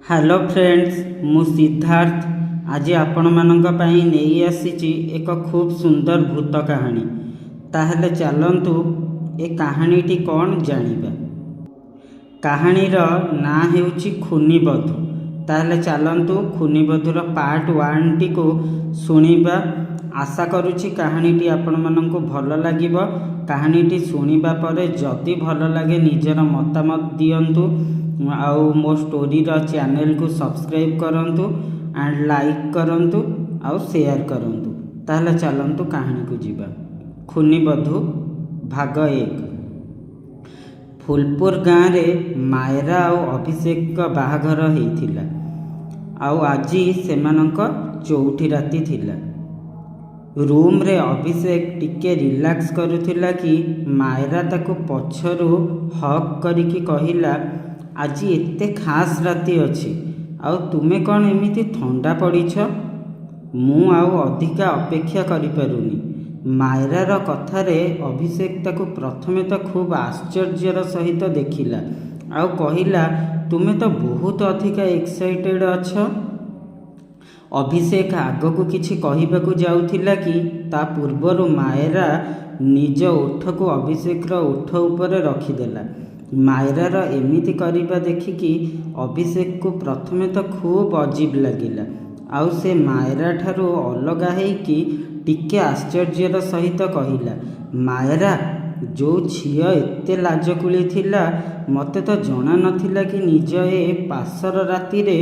Hello friends, ମୁଁ ସିଦ୍ଧାର୍ଥ। ଆଜି ଆପଣମାନଙ୍କ ପାଇଁ ନେଇ ଆସିଛି ଏକ ଖୁବ୍ ସୁନ୍ଦର ଭୂତ କାହାଣୀ। ତାହେଲେ ଚାଲନ୍ତୁ, ଏ କାହାଣୀଟି କ'ଣ ଜାଣିବା। କାହାଣୀର ନାଁ ହେଉଛି ଖୁନୀ ବଧୂ। ତାହେଲେ ଚାଲନ୍ତୁ, ଖୁନୀ ବଧୂର ପାର୍ଟ ୱାନ୍ଟିକୁ ଶୁଣିବା। ଆଶା କରୁଛି କାହାଣୀଟି ଆପଣମାନଙ୍କୁ ଭଲ ଲାଗିବ। କାହାଣୀଟି ଶୁଣିବା ପରେ ଯଦି ଭଲ ଲାଗେ, ନିଜର ମତାମତ ଦିଅନ୍ତୁ ଆଉ ମୋ ଷ୍ଟୋରିର ଚ୍ୟାନେଲକୁ ସବସ୍କ୍ରାଇବ୍ କରନ୍ତୁ ଆଣ୍ଡ ଲାଇକ୍ କରନ୍ତୁ ଆଉ ସେୟାର କରନ୍ତୁ। ତାହେଲେ ଚାଲନ୍ତୁ, କାହାଣୀକୁ ଯିବା। ଖୁନୀ ବଧୂ ଭାଗ 1। ଫୁଲପୁର ଗାଁରେ ମାୟରା ଆଉ ଅଭିଷେକଙ୍କ ବାହାଘର ହେଇଥିଲା ଆଉ ଆଜି ସେମାନଙ୍କ ଚଉଠି ରାତି ଥିଲା। ରୁମ୍ରେ ଅଭିଷେକ ଟିକେ ରିଲାକ୍ସ କରୁଥିଲା କି ମାୟରା ତାକୁ ପଛରୁ ହଗ୍ କରିକି କହିଲା, "ଆଜି ଏତେ ଖାସ୍ ରାତି ଅଛି ଆଉ ତୁମେ କ'ଣ ଏମିତି ଥଣ୍ଡା ପଡ଼ିଛ? ମୁଁ ଆଉ ଅଧିକା ଅପେକ୍ଷା କରିପାରୁନି।" ମାୟରାର କଥାରେ ଅଭିଷେକ ତାକୁ ପ୍ରଥମେ ତ ଖୁବ୍ ଆଶ୍ଚର୍ଯ୍ୟର ସହିତ ଦେଖିଲା ଆଉ କହିଲା, "ତୁମେ ତ ବହୁତ ଅଧିକା ଏକ୍ସାଇଟେଡ୍ ଅଛ।" ଅଭିଷେକ ଆଗକୁ କିଛି କହିବାକୁ ଯାଉଥିଲା କି ତା ପୂର୍ବରୁ ମାୟରା ନିଜ ଓଠକୁ ଅଭିଷେକର ଓଠ ଉପରେ ରଖିଦେଲା। ମାୟରାର ଏମିତି କରିବା ଦେଖିକି ଅଭିଷେକକୁ ପ୍ରଥମେ ତ ଖୁବ୍ ଅଜୀବ ଲାଗିଲା ଆଉ ସେ ମାୟରା ଠାରୁ ଅଲଗା ହେଇକି ଟିକେ ଆଶ୍ଚର୍ଯ୍ୟର ସହିତ କହିଲା, "ମାୟରା, ଯୋଉ ଝିଅ ଏତେ ଲାଜକୁଳି ଥିଲା, ମୋତେ ତ ଜଣା ନଥିଲା କି ନିଜ ଏ ପାସର ରାତିରେ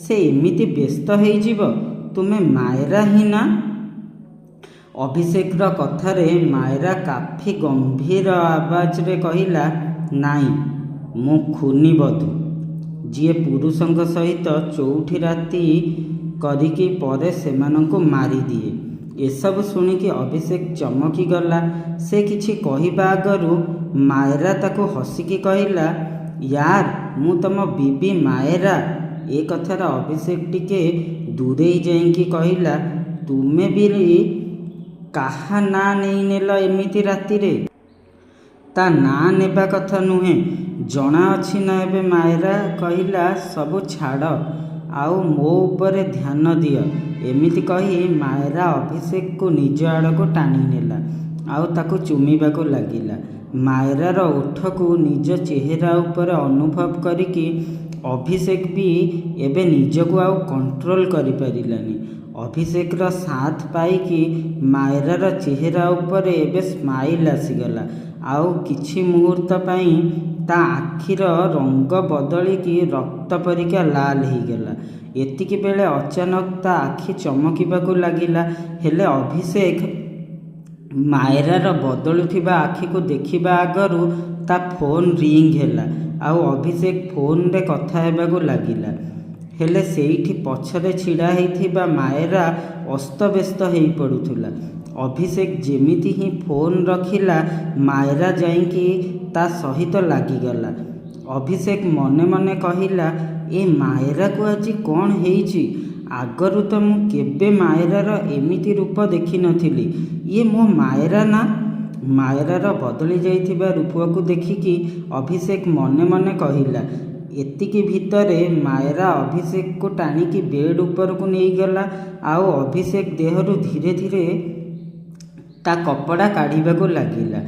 ସେ ଏମିତି ବ୍ୟସ୍ତ ହେଇଯିବ। ତୁମେ ମାୟରା ହିଁ ନା?" ଅଭିଷେକର କଥାରେ ମାୟରା କାଫି ଗମ୍ଭୀର ଆବାଜରେ କହିଲା, "ନାଇଁ, ମୁଁ ଖୁନୀ ବଧୂ, ଯିଏ ପୁରୁଷଙ୍କ ସହିତ ଚଉଠି ରାତି କରିକି ପରେ ସେମାନଙ୍କୁ ମାରିଦିଏ।" ଏସବୁ ଶୁଣିକି ଅଭିଷେକ ଚମକି ଗଲା। ସେ କିଛି କହିବା ଆଗରୁ ମାୟରା ତାକୁ ହସିକି କହିଲା, "ୟାର, ମୁଁ ତମ ବିବି ମାୟରା।" ଏ କଥାରେ ଅଭିଷେକ ଟିକେ ଦୂରେଇ ଯାଇକି କହିଲା, "ତୁମେ ବି କାହା ନାଁ ନେଇନେଲ ଏମିତି ରାତିରେ? ତା ନାଁ ନେବା କଥା ନୁହେଁ, ଜଣା ଅଛି ନା ଏବେ?" ମାୟରା କହିଲା, "ସବୁ ଛାଡ଼ ଆଉ ମୋ ଉପରେ ଧ୍ୟାନ ଦିଅ।" ଏମିତି କହି ମାୟରା ଅଭିଷେକକୁ ନିଜ ଆଡ଼କୁ ଟାଣିନେଲା ଆଉ ତାକୁ ଚୁମିବାକୁ ଲାଗିଲା। ମାୟରାର ଓଠକୁ ନିଜ ଚେହେରା ଉପରେ ଅନୁଭବ କରିକି ଅଭିଷେକ ବି ଏବେ ନିଜକୁ ଆଉ କଣ୍ଟ୍ରୋଲ କରିପାରିଲାନି। ଅଭିଷେକର ସାଥ ପାଇକି ମାୟରାର ଚେହେରା ଉପରେ ଏବେ ସ୍ମାଇଲ୍ ଆସିଗଲା ଆଉ କିଛି ମୁହୂର୍ତ୍ତ ପାଇଁ ତା ଆଖିର ରଙ୍ଗ ବଦଳିକି ରକ୍ତ ପରିକା ଲାଲ ହେଇଗଲା। ଏତିକି ବେଳେ ଅଚାନକ ତା ଆଖି ଚମକିବାକୁ ଲାଗିଲା। ହେଲେ ଅଭିଷେକ ମାୟରାର ବଦଳୁଥିବା ଆଖିକୁ ଦେଖିବା ଆଗରୁ ତା ଫୋନ୍ ରିଙ୍ଗ ହେଲା ଆଉ ଅଭିଷେକ ଫୋନରେ କଥା ହେବାକୁ ଲାଗିଲା। ହେଲେ ସେଇଠି ପଛରେ ଛିଡ଼ା ହେଇଥିବା ମାୟରା ଅସ୍ତବ୍ୟସ୍ତ ହେଇପଡ଼ୁଥିଲା। ଅଭିଷେକ ଯେମିତି ହିଁ ଫୋନ୍ ରଖିଲା, ମାୟରା ଯାଇକି ତା ସହିତ ଲାଗିଗଲା। ଅଭିଷେକ ମନେ ମନେ କହିଲା, "ଏ ମାୟରାକୁ ଆଜି କ'ଣ ହେଇଛି? ଆଗରୁ ତ ମୁଁ କେବେ ମାୟରାର ଏମିତି ରୂପ ଦେଖିନଥିଲି। ଇଏ ମୋ ମାୟରା ନା?" ମାୟରାର ବଦଳି ଯାଇଥିବା ରୂପକୁ ଦେଖିକି ଅଭିଷେକ ମନେ ମନେ କହିଲା। ଏତିକି ଭିତରେ ମାୟରା ଅଭିଷେକକୁ ଟାଣିକି ବେଡ୍ ଉପରକୁ ନେଇଗଲା ଆଉ ଅଭିଷେକ ଦେହରୁ ଧୀରେ ଧୀରେ ତା କପଡ଼ା କାଢ଼ିବାକୁ ଲାଗିଲା।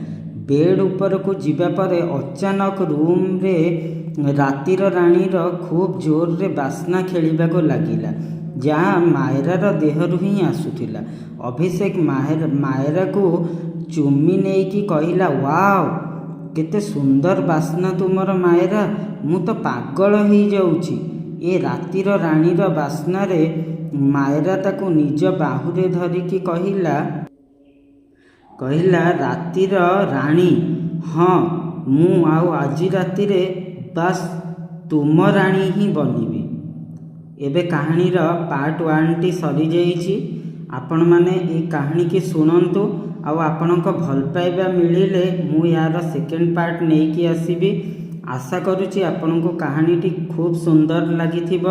ବେଡ୍ ଉପରକୁ ଯିବା ପରେ ଅଚାନକ ରୁମ୍ରେ ରାତିର ରାଣୀର ଖୁବ୍ ଜୋରରେ ବାସ୍ନା ଖେଳିବାକୁ ଲାଗିଲା, ଯାହା ମାୟରାର ଦେହରୁ ହିଁ ଆସୁଥିଲା। ଅଭିଷେକ ମାୟରାକୁ ଚୁମି ନେଇକି କହିଲା, "ୱାଓ, କେତେ ସୁନ୍ଦର ବାସ୍ନା ତୁମର ମାୟରା! ମୁଁ ତ ପାଗଳ ହେଇଯାଉଛି ଏ ରାତିର ରାଣୀର ବାସ୍ନାରେ।" ମାୟରା ତାକୁ ନିଜ ବାହୁରେ ଧରିକି କହିଲା, "ରାତିର ରାଣୀ? ହଁ, ମୁଁ ଆଉ ଆଜି ରାତିରେ ବାସ୍ ତୁମ ରାଣୀ ହିଁ ବନିବି।" ଏବେ କାହାଣୀର ପାର୍ଟ ୱାନ୍ଟି ସରିଯାଇଛି। ଆପଣମାନେ ଏଇ କାହାଣୀକି ଶୁଣନ୍ତୁ ଆଉ ଆପଣଙ୍କ ଭଲ ପାଇବା ମିଳିଲେ ମୁଁ ଏହାର ସେକେଣ୍ଡ ପାର୍ଟ ନେଇକି ଆସିବି। ଆଶା କରୁଛି ଆପଣଙ୍କୁ କାହାଣୀଟି ଖୁବ୍ ସୁନ୍ଦର ଲାଗିଥିବ।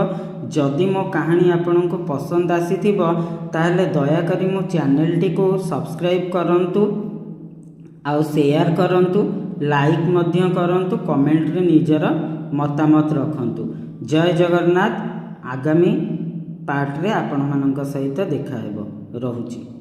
ଯଦି ମୋ କାହାଣୀ ଆପଣଙ୍କୁ ପସନ୍ଦ ଆସିଥିବ, ତାହେଲେ ଦୟାକରି ମୋ ଚ୍ୟାନେଲଟିକୁ ସବସ୍କ୍ରାଇବ୍ କରନ୍ତୁ ଆଉ ସେୟାର କରନ୍ତୁ, ଲାଇକ୍ ମଧ୍ୟ କରନ୍ତୁ, କମେଣ୍ଟରେ ନିଜର ମତାମତ ରଖନ୍ତୁ। ଜୟ ଜଗନ୍ନାଥ। ଆଗାମୀ ପାର୍ଟରେ ଆପଣମାନଙ୍କ ସହିତ ଦେଖାହେବ। ରହୁଛି।